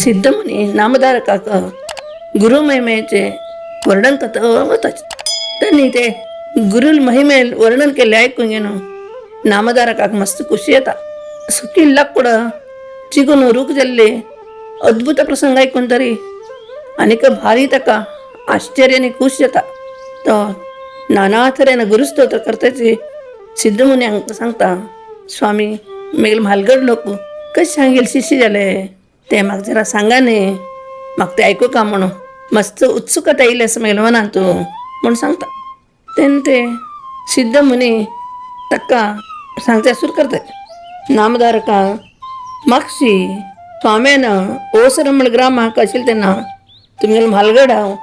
सिद्धमुनी नामधारकाक गुरुमहिमेचे वर्णन करता वताच. त्यांनी ते गुरु महिमे वर्णन केले ऐकून घेणं नामधारकाक मस्त खुशी येता. सुकी लाकूड चिकून रूख जाल्ले अद्भुत प्रसंग ऐकून तरी आनीक भारी ताका आश्चर्याने खुश जाता. तो नाना तरेन गुरुस्तोत्र करताची सिद्धमुनी हांकां सांगता, स्वामी मागीर म्हालगड लोक कशें सांगेल शिष्य जाले ते म्हाका जरा सांगा न्ही, म्हाका ते आयकूं का म्हणून मस्त उत्सुकता येयली आसा मागीर मनांत म्हूण सांगता. तेन्ना ते सिद्धमुनी ताका सांगता सुरू करतात. नामधारका मागशी स्वाम्यान ओसर म्हण ग्रामाक आशिल्लें तेन्ना तुमगेलो म्हालगड हांव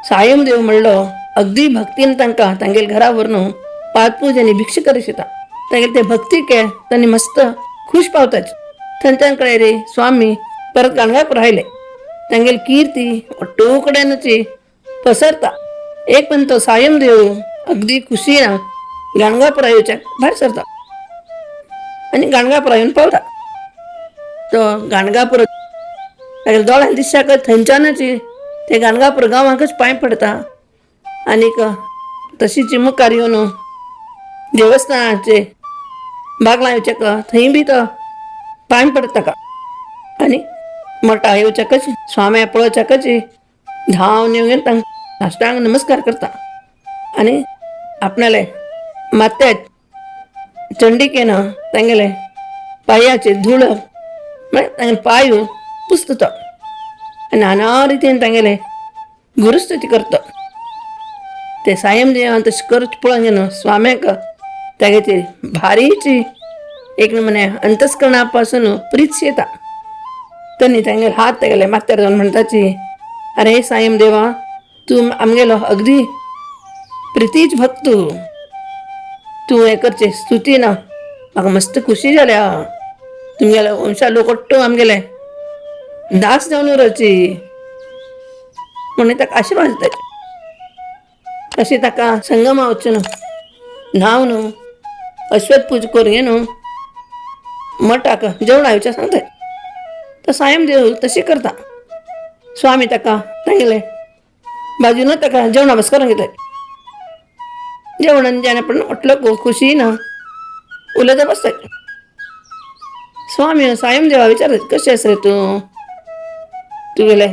सायम देव म्हणलो अगदी भक्तीन तांकां तांगेले घरा व्हरून पादपूज आनी भिक्षा करीत. तांगेले ते भक्तीके तांणी मस्त खूश पावताच. थंयच्यान कळ्ळें रे स्वामी परत गाणगापूर आयले. तांगेली कीर्ती ಒಟ್ಟೂ कडेनूच पसरता. एक पण तो सायम देव अगदी खुशीन गाणगापूरा येवच्याक भायर सरता आनी गाणगापूरा येवन पावता. तो गाणगापूर तागेल्या दोळ्यान दिसच्याक थंयच्यानच ते गाणगापूर गांवांकच पांय पडता आनीक तशीच मुखार येवन देवस्थानाचे बागलां येवच्याक थंय बी तो पांय पडटा ताका. आनी मठा येवच्याकच स्वाम्या पळोवच्याकच धांवन येवन तांकां साष्टांग नमस्कार करता आनी आपणाले माथ्याक चंडिकेन तांगेले पांयाचे धूळ म्हळ्यार तांगेले पांय पुसता तो आनी नाना रितीन तांगेले गुरुस्तुती करता. ते सायम देवान तशें करच पळोवन घेवन स्वाम्याक तागेली भारीची एक नमुने अंतस्करणा पासून प्रीत येता. त्यांनी तांगेले हात तागेले माथ्यार जावन म्हणटाची, अरे सायम देवा, तूं आमगेलो अगदी प्रितीच भक्त, तूं हें करचें स्तुती ना म्हाका मस्त खुशी जाल्या. तुमगेले वंशा लोक ಒಟ್ಟು आमगेले दास जावन उरची म्हणून ताका आशिर्वाद दिता. तशें ताका संगमा वचून न्हांवन अश्वत पूजा करून घेवन मठाक जेवणा येवचें सांगता. तो सायम देव तशें करता. स्वामी ताका तांगेले बाजून ताका जेवणा बस करून घेतात. जेवण जेणे पण म्हटलं खुशी ना उलयता बसतात. स्वामी सायम देवा विचारतात, कशें आसा रे तूं, तुगेले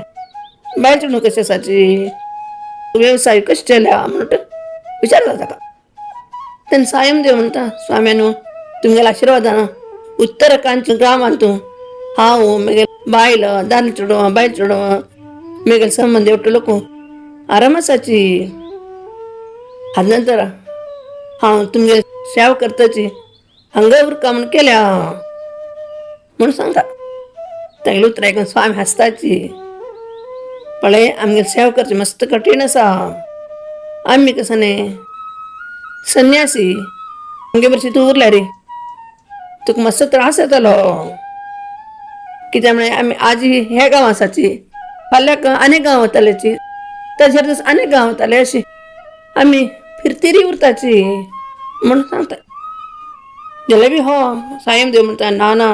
बायल चेडूं कशें आसाची, वेवसाय कशें चल्या म्हणून विचारता ताका. तेन्ना सायम देव म्हणटा, स्वाम्यानू तुमगेल्या आशिर्वादान उत्तराखंड गांवांत हांव मागीर बायल दादले चेडवां बायल चेडवां मागीर संबंद एकटो लोक आराम आसाची. हाज नंतर हांव तुमगे सेवा करताची हांगा उरका म्हूण केल्या म्हूण सांगता. तागेलें उतरां आयकून स्वामी हांसताची, पळय आमगेली सेवा करची मस्त कठीण आसा, आमी कसं न्ही संन्यासी, आमगे बरें तूं उरल्या रे तुका मस्त त्रास जातलो. कित्याक म्हळ्यार आमी आजी ह्या गांवां आसाची, फाल्यां आनी गांव वताल्याची, ताचेर दीस आनी गांव वताले, अशी आमी फिरतिरी उरताची म्हूण सांगता. जाल्यार बी हो सायम देव म्हणटा, ना ना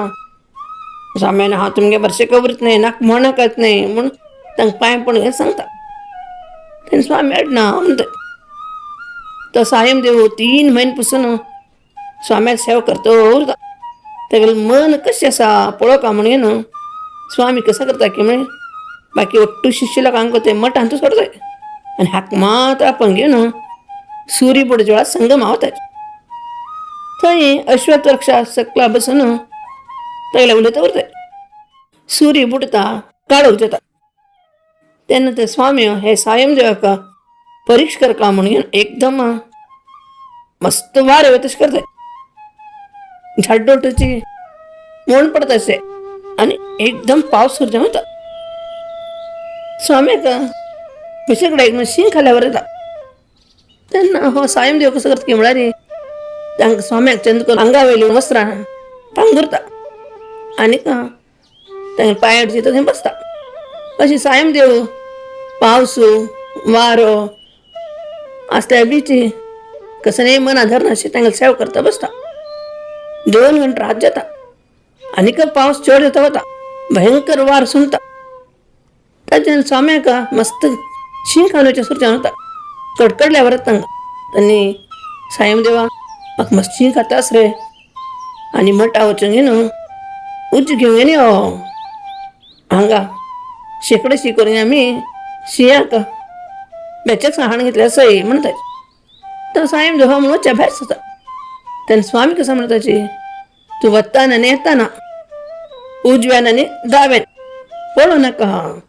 स्वाम्यान हांव तुमगे बरशें कबरीत न्हय नाक म्हणकच न्हय म्हूण तांकां पांय पडून घेवन सांगता. तेन्ना स्वामी ना म्हणटा. तो सायम देव 3 म्हयने पसून स्वाम्याक सेवा करता उरता. तागेलें मन कशें आसा पळोवका म्हणून न्हू स्वामी कसो करता की म्हळें बाकी ಒಟ್ಟು शिष्य लोकांक ते मठांत सोडताय आनी हाका मात्र आपण घेवन सूर्य बुडच्या वेळार संगमा वताय. थंय अश्वत्थ वृक्षा सकला बसून तागेले उलयता उरताय. सूर्य बुडटा काळोख जाता. तेन्ना ते स्वामी हे सायम देवाक परीक्षा करका म्हणून एकदम मस्त वारे तशें करताय. झाडलोटाची मोण पडता अशें आनी एकदम पावस सुरू जावन वता. स्वाम्याक म्हजे कडेन एकदम शीं खाल्यावर येता. तेन्ना हो सायम देव कसो करता की म्हळ्यार तांकां स्वाम्याक चंद करून आंगा वयलीं वस्त्रां पांगुरता आनीक तांगे पांयार थंय बसता. अशी सायम देव पावस वारो आसल्या बीची कसलेय मना धरनाशी तांगेली सेवा करता बसता. 2 घंटे रात जाता आनीक पावस चड येता वता, भयंकर वार सुनता. ताच्यान स्वाम्याक मस्त शीं खावनाचें सुरच्यान वता कडकडल्या बरें तांकां. आनी सायम देवा म्हाका मस्त शीं खातास रे आनी मठा वचून न्हू उज्ज घेवन यो हांगा शेकडे शी करून आमी शिंयाक बेचेक हाण घेतल्या सई म्हणटा. तो सायम देवा म्हणून वचच्या भायर सरता. तेन्ना स्वामी कसो म्हणटाची तूं वताना आनी येताना उजव्यान आनी दाव्यान पळोवं नाका,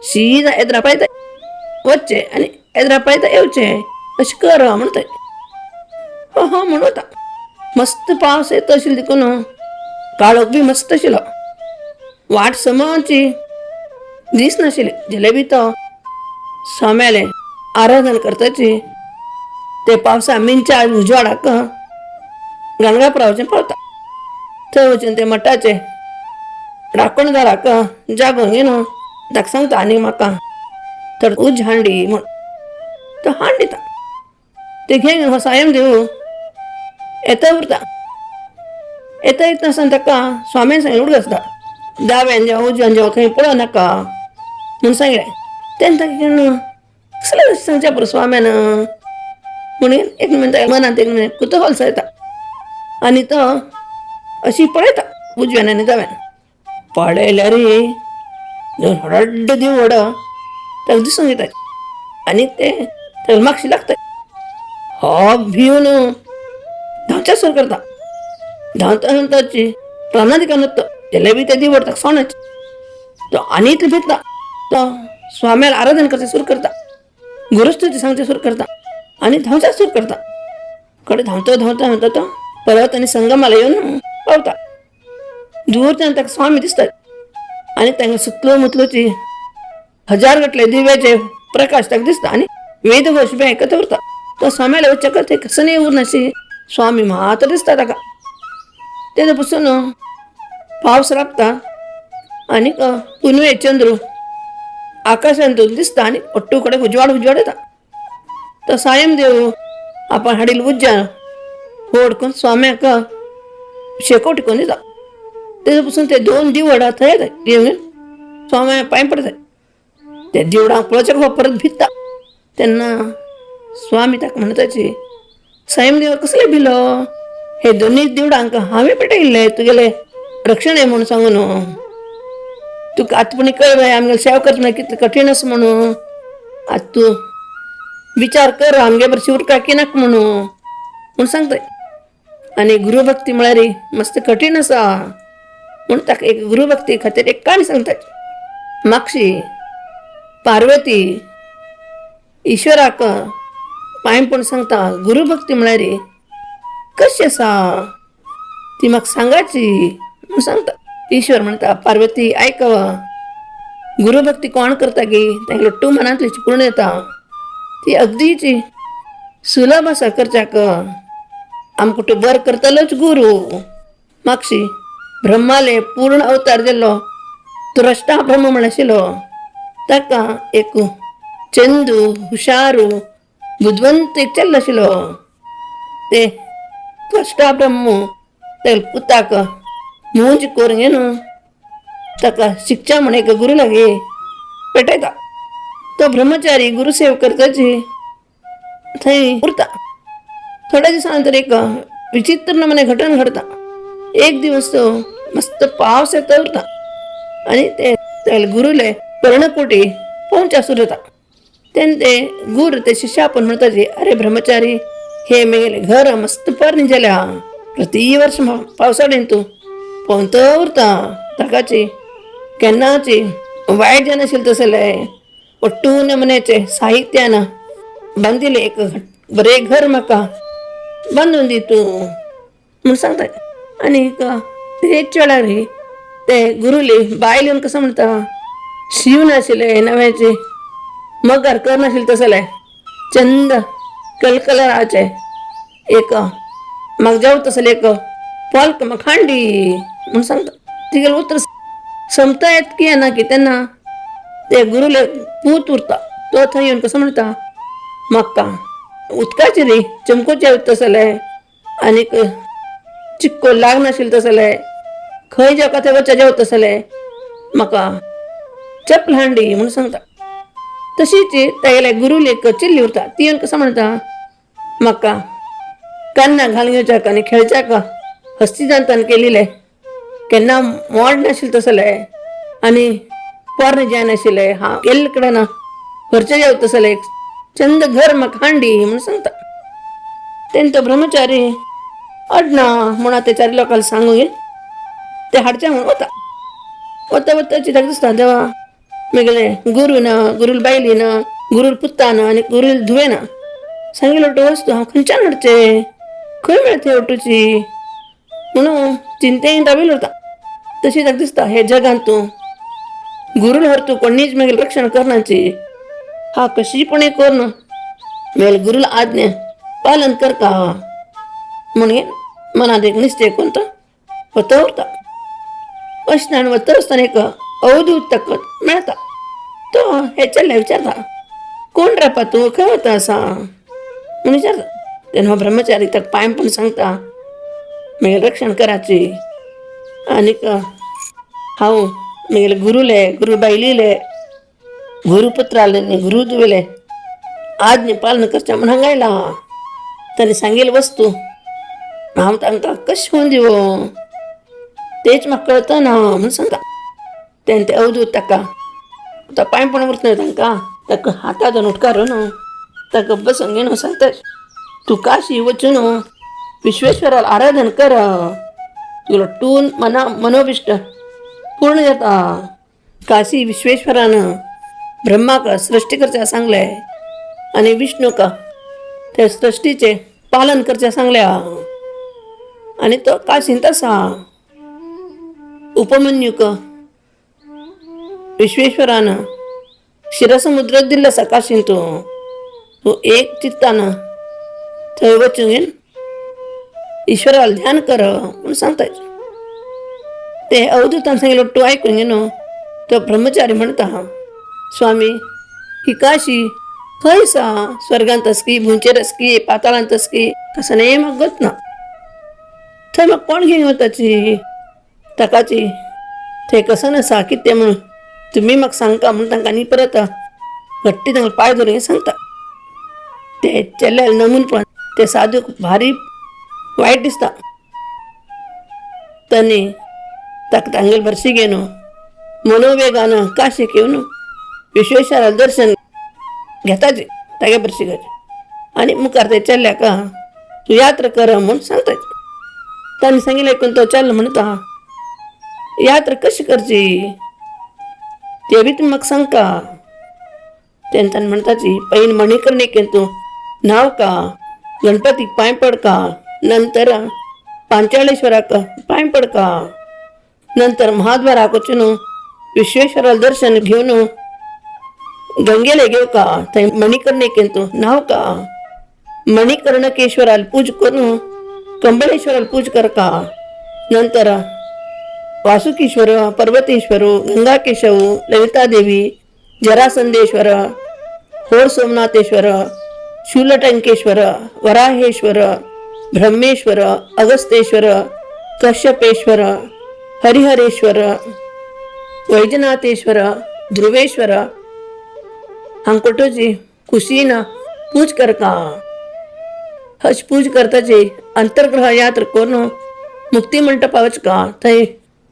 शीदा एदरा पायता वचचें आनी एदरा पायता येवचें अशें कर म्हणटा. हो हो म्हणून वता. मस्त पावस येता आशिल्लो देखून काळोख बी मस्त आशिल्लो, वाट समाची दिसनाशिल्ली. जलेबी तो स्वाम्यालें आराधन करताची ते पावसा मिनच्या उजवाडाक गाणगापुरा वचून पावता. थंय वचून ते मठाचे राखणदाराक जागोवन घेवन ताका सांगता आनी म्हाका थोडो उज हांडी म्हूण. तो हाण दिता. ते घेवन हो सायम देव येता उरता. येता येता आसतना ताका स्वाम्यान सांगलें उडक आसता दाव्यान जेव उजव्यान जेव खंय पळोवं नाका म्हूण सांगलें. तेन्ना ताका घेवन कसलें सांगचें पुरो स्वाम्यान म्हणून एक म्हणटा मनांत एक म्हणजे कुतूहल येता आनी तो अशी पळयता उजव्यान आनी दाव्यान. पळयल्यार रे दोन व्हड देव ताका दिसूंक येता आनी ते ताका मागशी लागता. हो भिवन धांवच्या सुरू करता. धांवता धांवताची प्राणादिकान वता जाल्यार बी ते दिवड ताका सोणाची तो आनी इतलो भितला तो स्वाम्याला आराधन करचें सुरू करता, गुरुस्तुती सांगचें सुरू करता आनी धांवच्या सुरू करता. कडे धांवता धांवता धांवता तो परत आनी संगमाला येवन पावता. दूरच्यान ताका स्वामी दिसतात आनी तांकां सुतलो मुतलोची हजार गटले दिव्याचे प्रकाश ताका दिसता आनी वेदघोश बी आयकत उरता. तो स्वाम्याला वचकर ते कसं नाही उरनाशी स्वामी मात्र दिसता ताका. तेन्ना पसून पावस राबता आनी पुनवे चंद्र आकाशांत दिसता आनी ಒಟ್ಟು कडेन उजवाड उजवाड येता. तो सायम देव आपण हाडिल्लो उज्जान होड करून स्वाम्याक शेकोट करून दिता. तेजे पसून ते दोन दिवडां थंय येतात घेवन स्वाम्या पांय पडतात. ते दिवडांक पळोवच्या परत भिता. तेन्ना स्वामी ताका म्हणटाची सायम देव कसले भिलो हे दोनूय दिवडांक हांवें पेटयल्ले तुगेले रक्षण म्हूण सांगून तुका आतां पूण कळ्ळें आमगेले सेवा करता म्हळ्यार कितलें कठीण आसा म्हणून. आतां तूं विचार कर आमगे बरें शिवर की नाका म्हणून म्हूण सांगता. आनी गुरुभक्ती म्हळ्यार मस्त कठीण आसा म्हूण ताका एक गुरुभक्ती खातीर एक काणी सांगता. मागशी पार्वती ईश्वराक पांय पडून सांगता गुरुभक्ती म्हळ्यार कशी आसा ती म्हाका सांगाची म्हूण सांगता. ईश्वर म्हणटा पार्वती आयक, गुरुभक्ती कोण करता गी तांकां लट्टू मनांतली पूर्ण येता, ती अगदीची सुलभ आसा करच्याक. आमकां बरें करतलोच गुरू. मागशी ब्रह्माले पूर्ण अवतार दिल्लो द्रष्टा ब्रह्म म्हण आशिल्लो ताका एक चंदू हुशारू बुदवंत एक चेल्लो आशिल्लो. ते द्रष्टा ब्रह्म तेल पुताक मूंज करून न्हू ताका शिकच्या म्हण एक गुरू लागीं पेटयता. तो ब्रह्मचारी गुरु सेवा करताची थंय उरता. थोड्या दिसां नंतर एक विचित्र नमुने घटन घडता. एक दिवस तो मस्त पावस येता उरता आनी ते तेल गुरुले पर्णकुटी पोंवच्या सुरू जाता. तेन्ना ते गुरू ते शिष्य आपण म्हणटाचे अरे ब्रह्मचारी हे मेगेले घर मस्त पर्णी जाल्या, प्रति वर्ष पावसाळेन तूं पोंवत उरता, ताकाची केन्नाची वायट जायनाशिल्लें तसलें ಒಟ್ಟು नमुन्याचे साहित्यान बांदिलें एक बरें घर म्हाका बांदून दी तूं म्हूण सांगता. आनी तेच वेळार ते गुरुली बायल येवन कसं म्हणटा शिव नाशिल्लें नव्याचे मगर कर नाशिल्लें तसलें चंद कलकलराचे एक म्हाका जावं तसलें एक पोल्क म्हाका हांडी म्हूण सांगता. तिगेलें उतर समता येत की येना की तेन्ना ते गुरुले पूत उरता. तो थंय येवन कसो म्हणटा म्हाका उदकाची न्ही चमकोचे तसलें आनीक चिक्को लागनाशिल्लें तसलें खंय जेवता थंय वचचें जेवता तसलें म्हाका चप्पल हांडी म्हणून सांगता. तशीच तागेल्या गुरूल एक चिल्ली उरता. ती येवन कसं म्हणता, म्हाका कान्ना घालून घेवच्याक आनी खेळच्याक हस्ती दांतान केलेले केन्ना मोड नाशिल्लें तसलें आनी पोरणें जायनाशिल्लें, हांव गेल्ले कडेन खर्चे जेवता तसलें एक चंद घर म्हाका हांडी म्हणून सांगता. तेन्ना तो ब्रह्मचारी अडना म्हणून ते चारी लोकांक सांगून ते हाडचे म्हणून वता. वता वता ताका दिसता देवा मेगेले गुरू ना, गुरूल बायली ना, गुरूल पुत्ता ना आनी गुरूल धुवे ना. सांगिल्लो वस्तू हांव खंयच्यान हाडचे, खंय मेळटा वटूची म्हणून चिंतेन राविल्लो उरता. तशी ताका दिसता हे जगांत तूं गुरूल हर तूं कोणीच मागीर रक्षण करनाची, हा कशीपणे करून मेल गुरूल आज्ञा पालन करता म्हणून मनात एक निश्चय करून तो वता उरता. अशें वता आसतना एक अवधूत ताका मेळटा. तो हे चेडल्या विचारता, कोण रे तूं, खंय वता आसा म्हणून विचारता. तेन्ना हो ब्रह्मचारी ताका पांय पण सांगता, मागीर रक्षण कराची आनीक हांव मागीर गुरूले गुरू बायलीले गुरुपुत्राले आनी गुरु धुवेले आज्ञा पालन करचें म्हूण हांगा आयला. ताणें सांगिल्ली वस्तू हांव तांकां कशें करून दिवं तेच म्हाका कळतना म्हणून सांगता. तेन्ना ते अवधूत ताका तो पांय पण उरता तांकां ताका हातांत उठकारून ताका बसून घेवन सांगता, तूं काशी वचून विश्वेश्वराक आराधन कर, तुगेलो टून मना मनोभिश्ट पूर्ण जाता. काशी विश्वेश्वरान ब्रह्माक सृष्टी करच्या सांगले आनी विष्णूक त्या सृष्टीचे पालन करचें सांगल्या आनी तो काशींत आसा. उपमन्यूक विश्वेश्वरान क्षीरसमुद्र दिल्लो आसा काशींत. तूं एक चित्तान थंय वचून ईश्वराक ध्यान कर म्हणून सांगता. ते अवधूतान सांगिल्लो तूं आयकून घेवन तो ब्रह्मचारी म्हणटा, स्वामी ही काशी खंय आसा, स्वर्गांत आसा की भुंयचेर आसा की पाताळांत आसा की कसं नाही म्हाका गत ना. थंय म्हाका कोण घेवन वताची ताकाची थंय कसं आसा कितें म्हणून तुमी म्हाका सांगता म्हणून तांकां आनी परत घट्टी तांकां पांय धरून सांगता. ते चेल्यार नमून पण ते साधूक भारी वायट दिसता. तांणी ताका तांगेले भरशी घेवन मनोवेगान काशीक येवन विश्वेश्वरा दर्शन घेताचे तागे भरशी घेवचे आनी मुखार ते चेल्ल्याक तूं यात्रा कर म्हूण सांगता. ताणें सांगिल्लें आयकून तो चल म्हणटा, यात्रा कशी करची ते बी तूं म्हाका सांगका. तेन्ना ताणें म्हणटाची, पयलीं मणिकर्णिकेंत तूं न्हांव का, गणपतीक पांय पडका, नंतर पांचाळेश्वराक पांय पडका, नंतर महाद्वाराक वचून विश्वेश्वराक दर्शन घेवन गंगेले घेवका, थंय मणिकर्णिकेंत न्हांव का, मणिकर्णकेश्वराक पूज करून कंबळेश्वराक पूज करका, नंतर वासुकीश्वर, पर्वतेश्वर, गंगाकेशव, ललितादेवी, जरासंदेश्वर, होर सोमनाथेश्वर, शूलटंकेश्वर, वराहेश्वर, ब्रह्मेश्वर, अगस्तेश्वर, कश्यपेश्वर, हरिहरेश्वर, वैजनाथेश्वर, ध्रुवेश्वर हांकोटोची कुशीन पूज करका. हश पूज करताची अंतर्ग्रह यात्रा करून मुक्ती मंटपा वचका, थंय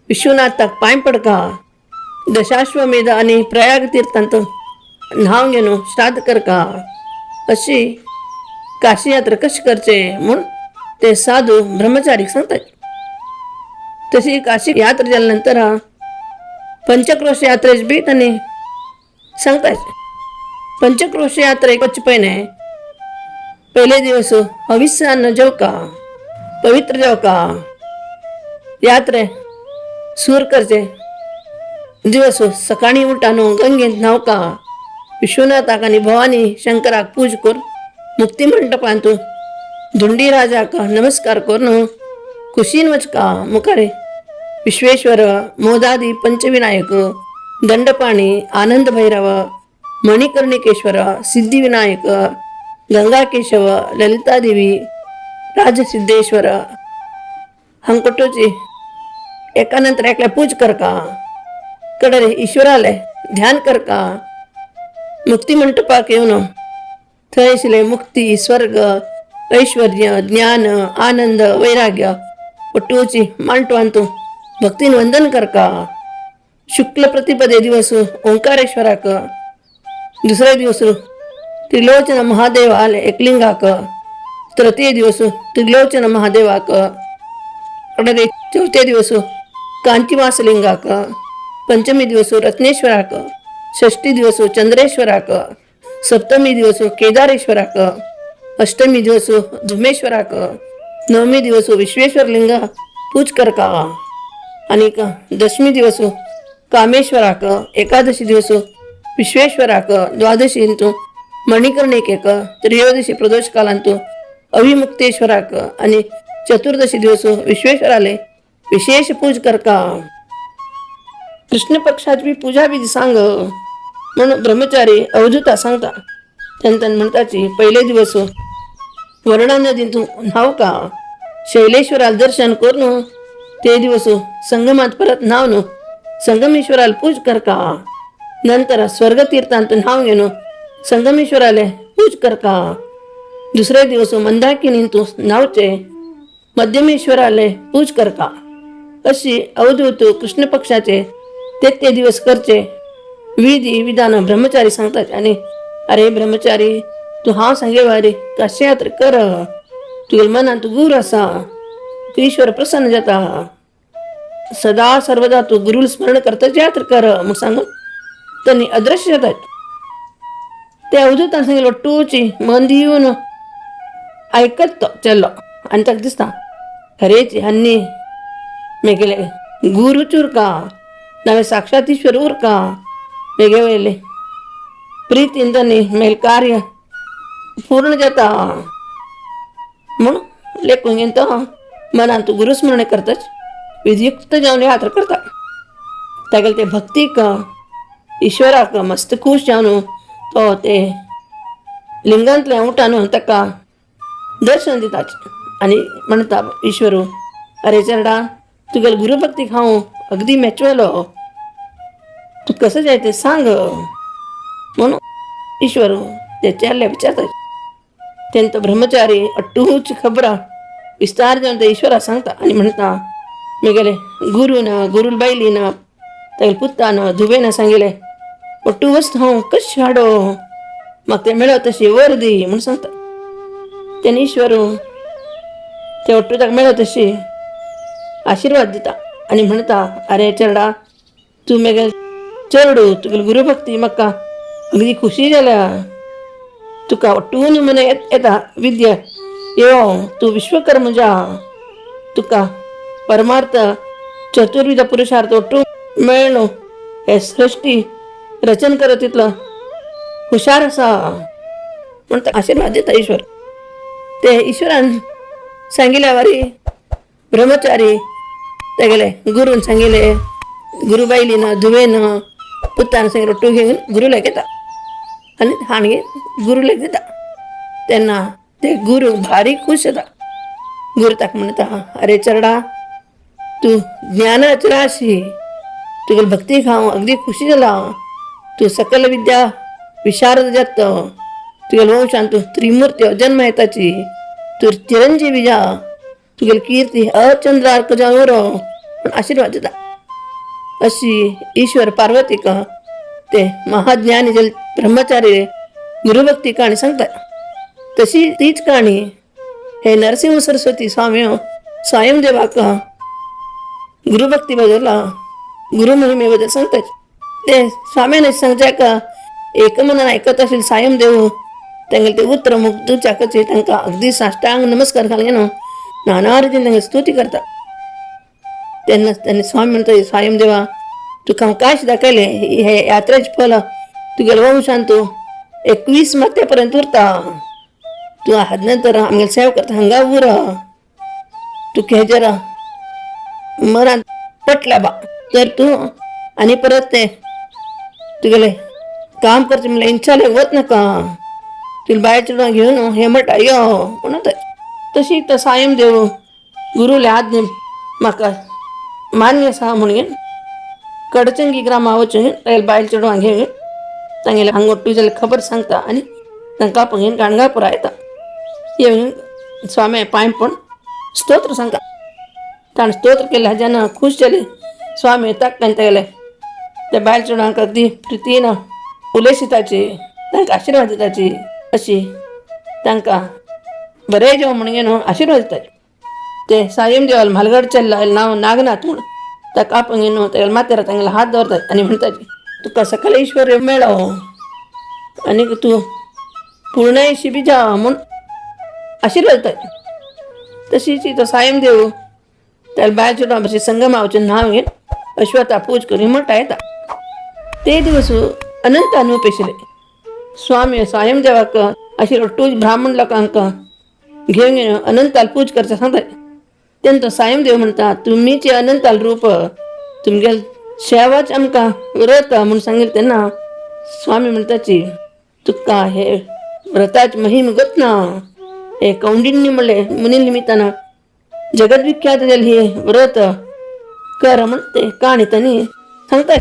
विश्वनाथाक पांय पडका, दशाश्वमेध आनी प्रयाग तीर्थांत न्हांव घेवन श्राद्ध करका. अशी काशी यात्रा कशी करचे म्हूण ते साधू ब्रह्मचारीक सांगतात. तशी काशी यात्रा जाल्या नंतर पंचक्रोश यात्रेच बी तांणी सांगतात. पंचक्रोश यात्रेक वचचे पयलें पयले दिवस हविस्सान्न जेवका, पवित्र जेवका. यात्रे सूर करचे दिवस सकाळी उठानो गंगेंत न्हावका, विश्वनाथाक आनी भवानी शंकराक पूज कर मुक्ती मंटपांत धुंडी राजाक नमस्कार करून कुशीन वचका. मुखार विश्वेश्वर, मोदादी पंचविनायक, दंडपाणी, आनंद भैरव, मणिकर्णिकेश्वर, सिद्धिविनायक, गंगाकेशव, ललितादेवी, राजसिद्धेश्वर हांकोटोची एका नंतर एकल्या पूज करका. कडे ईश्वराले ध्यान करका. मुक्ती मंटपाक येवन थंय आशिल्ले मुक्ती, स्वर्ग, ऐश्वर्य, ज्ञान, आनंद, वैराग्य ಒಟ್ಟೂಚಿ ಮಾಂಟುವಂತು ಭಕ್ತಿನ ವಂದನ करका. शुक्ल प्रतिपदे दिवस ओंकारेश्वराक, दुसरे दिवस त्रिलोचन महादेव आले एकलिंगाक, तृतीय दिवस त्रिलोचन महादेवाक, चौथे दिवस कांचीवासलिंगाक, पंचमी दिवस रत्नेश्वराक, षष्ठी दिवस चंद्रेश्वराक, सप्तमी दिवस केदारेश्वराक, अष्टमी दिवस धुमेश्वराक, नवमी दिवस विश्वेश्वर लिंग पूज करका आणि दशमी दिवस कामेश्वराक, एकादशी दिवस विश्वेश्वराक, द्वादशी अंतू मणिकर्णिकेक, त्रयोदशी प्रदोष कालांतू अविमुक्तेश्वराक आणि चतुर्दशी दिवस विश्वेश्वराले विशेष पूज करका. कृष्ण पक्षाची पूजा विधी सांग म्हणून ब्रह्मचारी अवधूता सांगता. त्यांना म्हणताची पहिले दिवस वरुणा नदीतून न्हाव का, शैलेश्वराला दर्शन करून ते दिवस संगमात परत न्हावन संगमेश्वराला पूज करका. नंतर स्वर्गतीर्थांत न्हाव घेऊन संगमेश्वराले पूज करका. दुसरे दिवस मंदाकिनींतू न्हावचे मध्यमेश्वराले पूज करका. अशी अवधूत कृष्ण पक्षाचे ते ते दिवस करचे विधी विधान ब्रह्मचारी सांगतात. आणि अरे ब्रह्मचारी, तू हांव सांगे वारी कशें यात्रा कर, तुगेल्या मनांत गुर आसा, तूं ईश्वर प्रसन्न जाता, सदा सर्वदा तू गुरुल स्मरण करताच यात्रा कर म्हूण सांगून त्यांनी अदृश्य जातात. ते अवधूतान सांगितलं टूची मन दिवन आयकत तो चल्लो आनी ताका दिसता खरेच हन्नी मेगेले गुरूच उरका, नावे साक्षात ईश्वर उरका, मेगे वयले प्रितीन तांणी मेल कार्य पूर्ण जाता म्हूण लेखून घेवन तो मनांत गुरुस्मरण करताच विधियुक्त जावन यात्रा करता. तागेले ते भक्तीक ईश्वराक मस्त खूश जावन तो ते लिंगांतल्या उठान ताका दर्शन दिता आनी म्हणटा ईश्वर, अरे चेरडा, तुगेले गुरुभक्तीक हांव अगदी मेचवेलो, तूं कसं जाय ते सांग म्हणून ईश्वर ते चेडल्या विचारता. तेन्ना तो ब्रह्मचारी अट्टूच खबरां विस्तार जावन ते ईश्वरा सांगता आनी म्हणटा मेगेले गुरून, गुरूल बायलीन, तागेले पुतान, धुवेन सांगिलें ಒಟ್ಟು वस्तू हांव कशें हाडो, म्हाका तें मेळत तशी वर दी म्हूण सांगता. तेन्ना ईश्वर ते ಒಟ್ಟು ताका मेळत तशी आशिर्वाद दिता आनी म्हणटा अरे चेरडा, तूं मेगेले चेरडू, तुगेली गुरुभक्ती म्हाका अगदी खुशी जाल्या, तुका ಒಟ್ಟೂನು मना येता विद्या यो, तूं विश्वकर्म जा, तुका परमार्थ चतुर्विध पुरुषार्थ ಒಟ್ಟು मेळ्ळो, हे सृष्टी रचन करत तितलो हुशार आसा म्हण आशिर्वाद दिता ईश्वर. ते ईश्वरान सांगिल्या वारी ब्रह्मचारी तेगेले गुरून सांगिले, गुरु बायलीन, धुवेन, पुतान सांगिल्ले ಒಟ್ಟು घेवन गुरुल्याक येता आनी हाणगे गुरुल्याक दिता. तेन्ना ते गुरु भारी खूश जाता. गुरु ताका म्हणटा अरे चेरडा, तूं ज्ञानाची राशी, तुगेली भक्तीक हांव अगदी खुशी जाला, तूं सकल विद्या विशारद जात, तुगेले वंशान तूं त्रिमूर्ती जन्म येताची, तूं चिरंजीवी जा, तुगेली कीर्ती अचंद्रार्क जावन उरो म्हूण आशिर्वाद दिता. अशी ईश्वर पार्वतीक ते महाज्ञानी जे ब्रह्मचारी गुरुभक्ती काणी सांगतात. तशी तीच काणी हे नरसिंह सरस्वती स्वामी स्वयं देवाक गुरुभक्ती बद्दल, गुरु महिमे बद्दल सांगतात. ते स्वाम्याने सांगचे का एक मनान आयकत असेल सायम देव तांगेले ते उतर मुग्धचाकचे तांकां अगदी साष्टांग नमस्कार घालून न्हू नाना रितीन तांकां स्तुती करता. तेन्ना तेन्ना स्वामी म्हणटा सायम देवा, तुका हांव कांय दाखयलें हे यात्रेचें फल तुगेले वंशान तूं 21 मात्या पर्यंत उरता, तूं हाज नंतर आमगेले सेवा करता हांगा उर, तुका हेजेर मनान पटल्या बा तर तूं आनी परत ते तुगेले काम करचें म्हणल्यार इच्छा वच नाका, तुला बाय चेडवां घेवन हे म्हणटा यो म्हणून. तशी तर सायम देव गुरुले आज्ञे म्हाका मान्य आसा म्हणून कडचंगी ग्रामा वचून तागेले बायल चेडवांक घेवन तांगेले हांगा टू जाल्यार खबर सांगता आनी तांकां आपोवन घेवन गाणगापुरा येता. येवन स्वामी पांय पण स्तोत्र सांगता. ताणें स्तोत्र केलें जेन्ना खूश जाले स्वामी ताका तागेले त्या बायल चेडवांक अगदी प्रितीन उलयताची, तांकां आशिर्वाद दिताची, अशी तांकां बरें जेव म्हणून न्हू आशिर्वाद दिताची. ते सायम देवाल म्हालगड चल्ला नांव नागनाथ म्हूण ताका आपोवन न्हू तागेल्या माथ्यार तांगेलो हात दवरतात आनी म्हणटाची तुका सकल ऐश्वर्य मेळो आनी तूं पूर्णायुषी बी जा म्हूण आशिर्वाद दितात. तशीच तो सायम देव त्याला बायल चेडवां भशेन संगमा वचून न्हांव घेवन अश्वता पूज करून म्हणटा येता. ते दिवस अनंत अनुपेशिले स्वामी सायम देवाक आशिर्वाद टूज ब्राह्मण लोकांक घेवन घेवन अनंताल पूज करचे सांगता. तेन्ना तो सायम देव म्हणटा तुमीचे अनंताल रूप तुमगेल सेवाच आमकां व्रत म्हूण सांगिल्लें. तेन्ना स्वामी म्हणटाची तुका हे व्रताची महिम गत ना. हे कौंडिन्य म्हणले मुनी निमित्तान जगद्विख्यात जालें हे व्रत कर म्हण ते काणी तांणी सांगता.